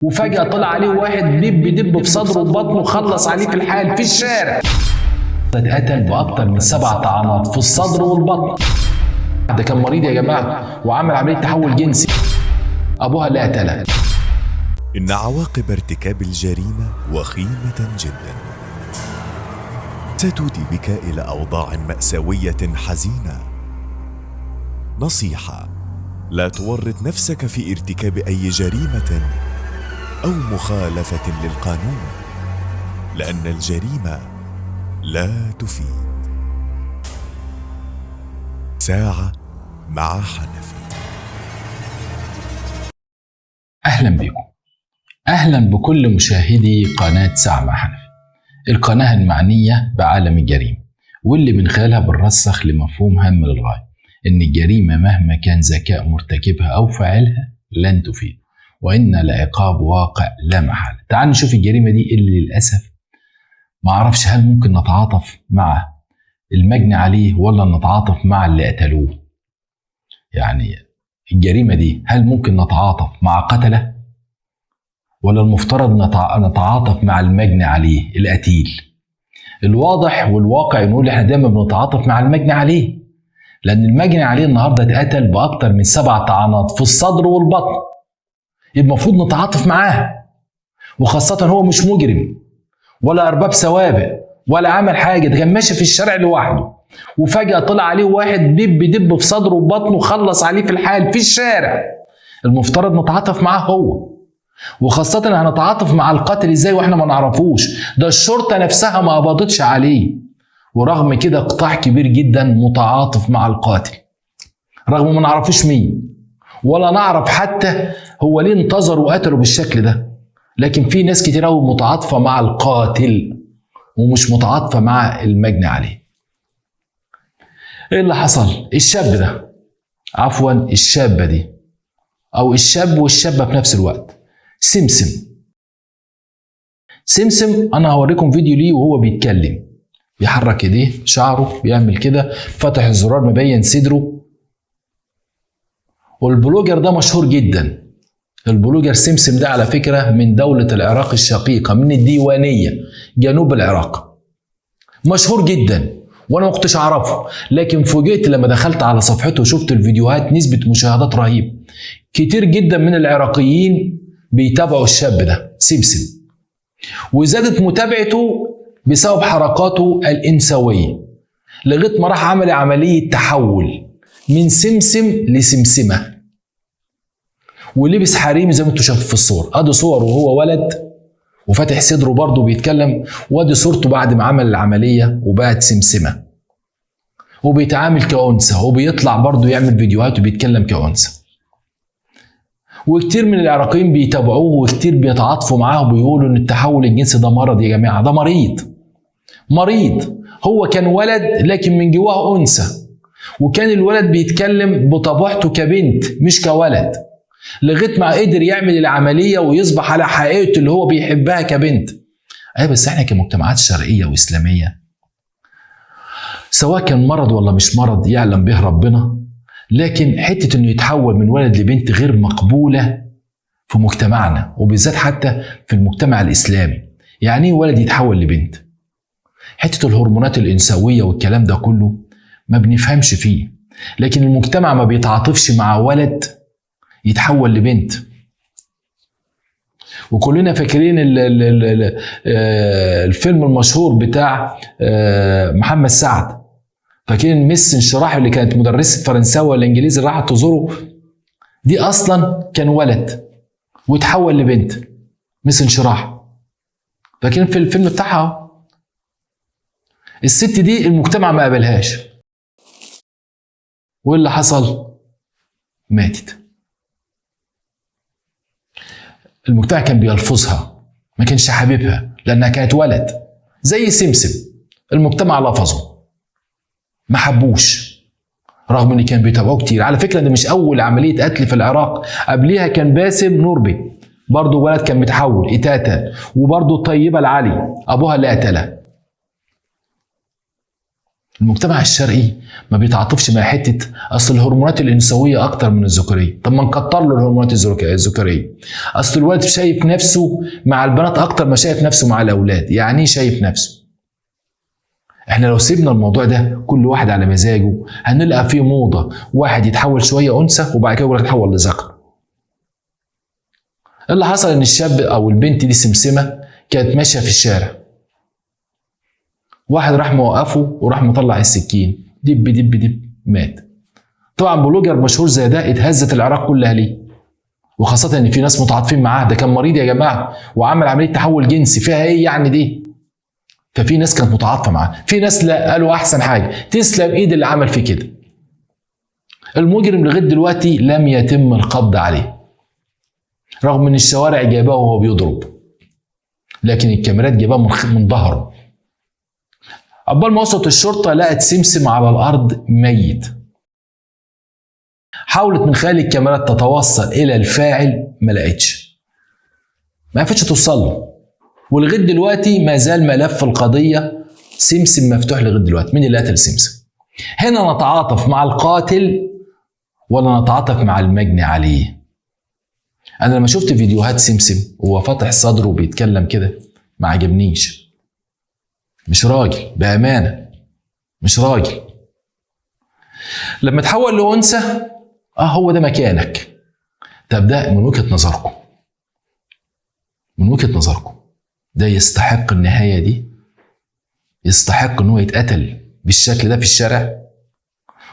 وفجأة طلع عليه واحد دب دب في صدره وبطنه وخلص عليه في الحال في الشارع. اتقتل بأكتر من 7 طعنات في الصدر والبطن. ده كان مريض يا جماعة وعمل عملية تحول جنسي، أبوها اللي قتلها. إن عواقب ارتكاب الجريمة وخيمة جدا، ستودي بك إلى أوضاع مأساوية حزينة. نصيحة: لا تورط نفسك في ارتكاب أي جريمة أو مخالفة للقانون، لأن الجريمة لا تفيد. ساعة مع حنفي. أهلا بكم، أهلا بكل مشاهدي قناة ساعة مع حنفي، القناة المعنية بعالم الجريمة، واللي من خلالها بنرسخ لمفهوم هام للغاية، إن الجريمة مهما كان ذكاء مرتكبها أو فاعلها لن تفيد، وإن العقاب واقع لا محالة. تعال نشوف الجريمة دي اللي للأسف ما أعرفش هل ممكن نتعاطف مع المجني عليه ولا نتعاطف مع اللي قتلوه. يعني الجريمة دي هل ممكن نتعاطف مع قتله ولا المفترض نتعاطف مع المجني عليه القتيل؟ الواضح والواقع نقول احنا دايما بنتعاطف مع المجني عليه، لأن المجني عليه النهارده اتقتل بأكتر من 7 طعنات في الصدر والبطن، المفروض نتعاطف معاه، وخاصة هو مش مجرم ولا أرباب سوابق ولا عمل حاجة، ده كان ماشي في الشارع لوحده وفجأة طلع عليه واحد دب دب في صدره وبطنه وخلص عليه في الحال في الشارع. المفترض نتعاطف معاه هو، وخاصة هنتعاطف مع القاتل ازاي واحنا ما نعرفوش؟ ده الشرطة نفسها ما قبضتش عليه، ورغم كده قطاع كبير جدا متعاطف مع القاتل رغم ما نعرفوش مين ولا نعرف حتى هو ليه انتظر وقتله بالشكل ده، لكن في ناس كتير قوي متعاطفة مع القاتل ومش متعاطفة مع المجني عليه. ايه اللي حصل؟ الشاب ده، عفوا الشابة دي، او الشاب والشابة في نفس الوقت، سمسم. سمسم انا هوريكم فيديو ليه وهو بيتكلم، بيحرك ايديه، شعره بيعمل كده، فتح الزرار مبين صدره. وال blogger ده مشهور جدا، ال blogger سمسم ده على فكرة من دولة العراق الشقيقة، من الديوانية جنوب العراق، مشهور جدا وانا ما كنتش اعرفه، لكن فوجئت لما دخلت على صفحته وشفت الفيديوهات نسبة مشاهدات رهيب، كتير جدا من العراقيين بيتابعوا الشاب ده سمسم، وزادت متابعته بسبب حركاته الإنسوية، لغاية ما راح عمل عملية تحول من سمسم لسمسمة، ولبس حريمي زي ما انتم شايفين في الصور. ادي صور وهو ولد وفاتح صدره برضه بيتكلم، وادي صورته بعد ما عمل العملية وبقت سمسمة، وبيتعامل كأنثى، وبيطلع برضه يعمل فيديوهات وبيتكلم كأنثى. وكتير من العراقيين بيتابعوه وكتير بيتعاطفوا معاه وبيقولوا ان التحول الجنسي ده مرض يا جماعة، ده مريض مريض. هو كان ولد لكن من جواه أنثى، وكان الولد بيتكلم بطبيعته كبنت مش كولد، لغاية ما قدر يعمل العملية ويصبح على حقيقته اللي هو بيحبها كبنت. ايوه بس احنا كمجتمعات شرقية وإسلامية، سواء كان مرض ولا مش مرض يعلم به ربنا، لكن حتة انه يتحول من ولد لبنت غير مقبولة في مجتمعنا، وبالذات حتى في المجتمع الإسلامي. يعني ايه ولد يتحول لبنت؟ حتة الهرمونات الإنثوية والكلام ده كله ما بنفهمش فيه، لكن المجتمع ما بيتعاطفش مع ولد يتحول لبنت. وكلنا فاكرين الفيلم المشهور بتاع محمد سعد، فاكرين مس انشراح اللي كانت مدرسة فرنساوي ولا انجليزي اللي راحت تزوره، دي اصلا كان ولد وتحول لبنت، مس انشراح، فاكرين في الفيلم بتاعها؟ الست دي المجتمع ما قبلهاش، وايه اللي حصل؟ ماتت. المجتمع كان بيلفظها، ما كانش حاببها لانها كانت ولد زي سمسم، المجتمع لفظه ما حبوش، رغم ان كان بيتابعوه كتير. على فكرة ده مش اول عملية قتل في العراق، قبليها كان باسم نوربي برضه ولد كان متحول اتقتل، وبرضه طيبة العلي ابوها اللي قتلها. المجتمع الشرقي ما بيتعاطفش مع حتة اصل الهرمونات الانثوية اكتر من الذكورية، طب ما نكتر له الهرمونات الذكورية. اصل الولد شايف نفسه مع البنات اكتر ما شايف نفسه مع الاولاد، يعني ايه شايف نفسه؟ احنا لو سيبنا الموضوع ده كل واحد على مزاجه هنلقى فيه موضة، واحد يتحول شوية انثى وبعد كده يقول لك اتحول لذكر. اللي حصل ان الشاب او البنت دي سمسمه كانت ماشية في الشارع، واحد راح موقفه وراح مطلع السكين، دب دب دب، مات. طبعا blogger مشهور زي ده اتهزت العراق كلها ليه، وخاصة ان في ناس متعاطفين معاه، ده كان مريض يا جماعة وعمل عملية تحول جنسي، فيها ايه يعني دي؟ ففي ناس كانت متعاطفه معاه، في ناس لا، قالوا احسن حاجة تسلم ايد اللي عمل فيه كده. المجرم لغاية دلوقتي لم يتم القبض عليه، رغم ان الشوارع جايباه وهو بيضرب، لكن الكاميرات جايباه من ظهره. عقبال ما وصلت الشرطة لقت سمسم على الارض ميت. حاولت من خلال الكاميرات تتوصل الى الفاعل، ما لقتش، ما عرفتش توصل له. ولغاية دلوقتي ما زال ملف القضية سمسم مفتوح لغاية دلوقتي، مين اللي قتل سمسم؟ هنا نتعاطف مع القاتل ولا نتعاطف مع المجني عليه؟ انا لما شفت فيديوهات سمسم وهو فاتح صدره وبيتكلم كده ما عجبنيش. مش راجل بامانه، مش راجل. لما تحول لانثى هو ده مكانك. طب ده من وجهه نظركم، من وجهه نظركم ده يستحق النهاية دي؟ يستحق ان هو يتقتل بالشكل ده في الشارع؟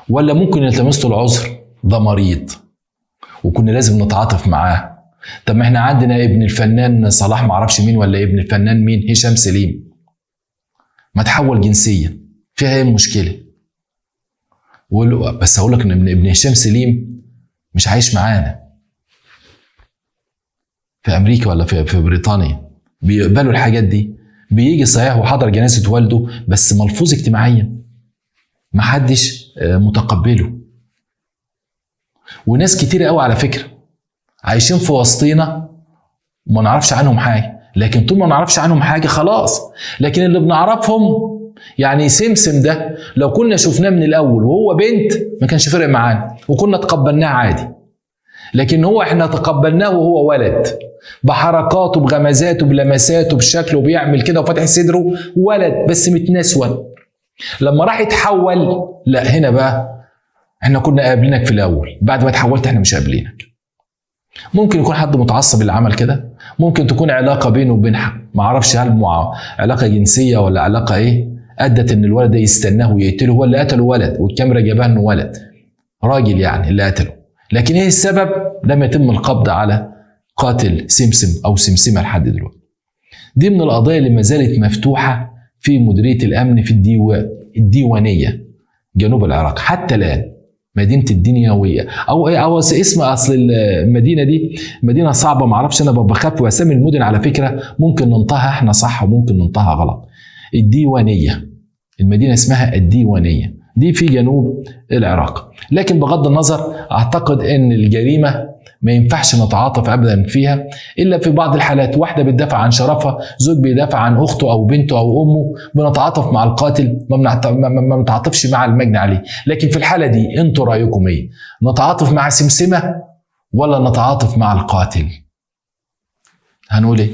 ولا ممكن يلتمس له العذر، ده مريض وكنا لازم نتعاطف معاه؟ طب ما احنا عندنا ابن الفنان صلاح معرفش مين، ولا ابن الفنان مين، هشام سليم، ما تحول جنسيا، فيها ايه المشكلة؟ بس اقول لك ان ابن هشام سليم مش عايش معانا في امريكا ولا في بريطانيا، بيقبلوا الحاجات دي، بيجي صحيح وحضر جنازه والده بس ملفوظ اجتماعيا، محدش متقبله. وناس كتير قوي على فكرة عايشين في وسطينا وما نعرفش عنهم حاجة، لكن طول ما نعرفش عنهم حاجة خلاص. لكن اللي بنعرفهم يعني سمسم ده لو كنا شفناه من الاول وهو بنت ما كانش فرق معانا وكنا تقبلناه عادي، لكن هو احنا تقبلناه وهو ولد، بحركاته بغمزاته بلمساته بشكله بيعمل كده وفاتح صدره، ولد بس متنسون. لما راح يتحول، لا هنا بقى احنا كنا قابلينك في الاول، بعد ما اتحولت احنا مش قابلينك. ممكن يكون حد متعصب اللي عمل كده، ممكن تكون علاقة بينه وبين ما اعرفش هل علاقة جنسية ولا علاقة ايه ادت ان الولد ده يستناه ويقتله، هو اللي قتله ولد والكاميرا جابها انه ولد راجل يعني اللي قتله، لكن ايه السبب؟ لم يتم القبض على قاتل سمسم او سمسمه لحد دلوقتي. دي من القضايا اللي ما زالت مفتوحة في مديرية الامن في الديوانيه جنوب العراق حتى الان، مدينة الدنيوية او اسم، اصل المدينة دي مدينة صعبة ما اعرفش، انا بخاف واسامي المدن على فكرة ممكن ننطقها احنا صح وممكن ننطقها غلط. الديوانيه، المدينة اسمها الديوانيه، دي في جنوب العراق. لكن بغض النظر اعتقد ان الجريمة ما ينفعش نتعاطف ابدا فيها الا في بعض الحالات، واحدة بتدافع عن شرفها، زوج بيدافع عن اخته او بنته او امه، بنتعاطف مع القاتل، ما بنتعاطفش مع المجني عليه. لكن في الحالة دي انتوا رايكم ايه؟ نتعاطف مع سمسمه ولا نتعاطف مع القاتل؟ هنقول ايه؟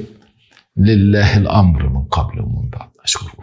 لله الامر من قبل ومن بعد. اشكركم.